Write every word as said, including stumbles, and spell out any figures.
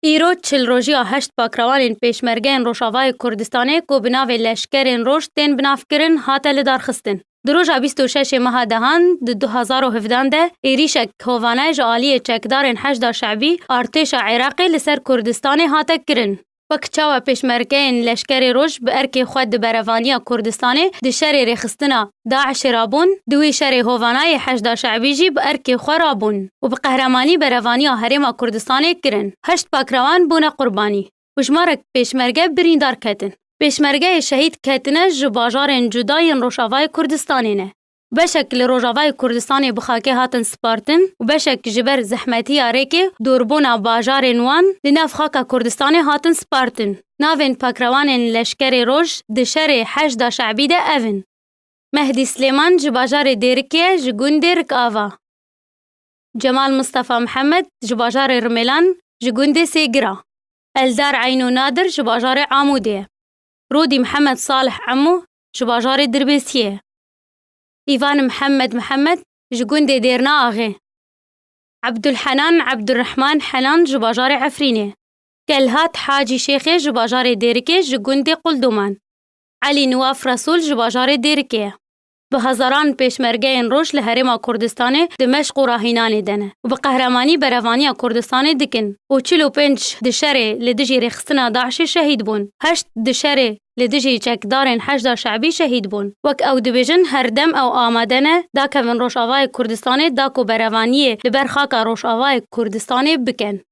Îro çil rojiya heşt pakrewanên pêşmergeyên Rojavayê Kurdistanê ku bi navê Leşkerên Roj tên binavkirin hate lidarxistin. Di roja bîst û şeş ê meha dehan di du hezar û hevdehan de êrîşek hovane ji aliyê çekdarên Heşda Şebî artêşa Iraqê li ser Kurdistanê hate kirin. Wek çawa pêşmergeyên Leşkerê Roj bi erkê xwe di berevaniya Kurdistanê di şerê rêxistina DAIŞê rabûn, di wî şerê hovanayê Heşda Şebî jî bi erkê xwe rabûn û bi qehremanî berevaniya Herêma Kurdistanê kirin. Heşt pakrewan bûne qurbanî û jimarek pêşmerge birîndar ketin. Pêşmergeyê şehîd ketine ji bajarên cuda yên Rojavayê Kurdistanê ne. Beşek li Rojavayê Kurdistanê bi xakê hatin spartin û beşek ji ber zehmetiya rêkê dûrbûna bajarên wan li nav xaka Kurdistanê hatin spartin. Navên pakrewanên Leşkerê Roj di şerê Heşda Şebî de ev in: Mehdî Silêman ji bajarê Dêrikê ye, ji gundê Rikava. Cemal Mistefa Mihemed ji bajarê Rimêlan, ji gundê Sêgira. Eldar Eyno Nadir ji bajarê Amûdê ye. Rûdî Mihemed Salih Emo ji bajarê Dirbêsiyê ye. Îvan Mihemed Mihemed ji gundê Dêrna Axê. Ebdulhenan Ebdurrehman Henan ji bajarê Efrînê. Kelhat Hacî Şêxê ji bajarê Dêrikê ji gundê Qulduman. Elî Niwaf Resûl ji bajarê Dêrikê ye. Bi hezaran pêşmergeyên Roj li Herêma Kurdistanê di meşq û rahînanê de ne û bi qehremanî berevaniya Kurdistanê dikin û çil û pênc di şerê li dijî rêxistina DAIŞê şehîd bûn. Heşt di şerê li dijî çekdarên Heşda Şebî şehîd bûn. Wek ew dibêjin, her dem ew amade ne dakevin Rojavayê Kurdistanê da ku berevaniyê li ber xaka Rojavayê Kurdistanê bikin.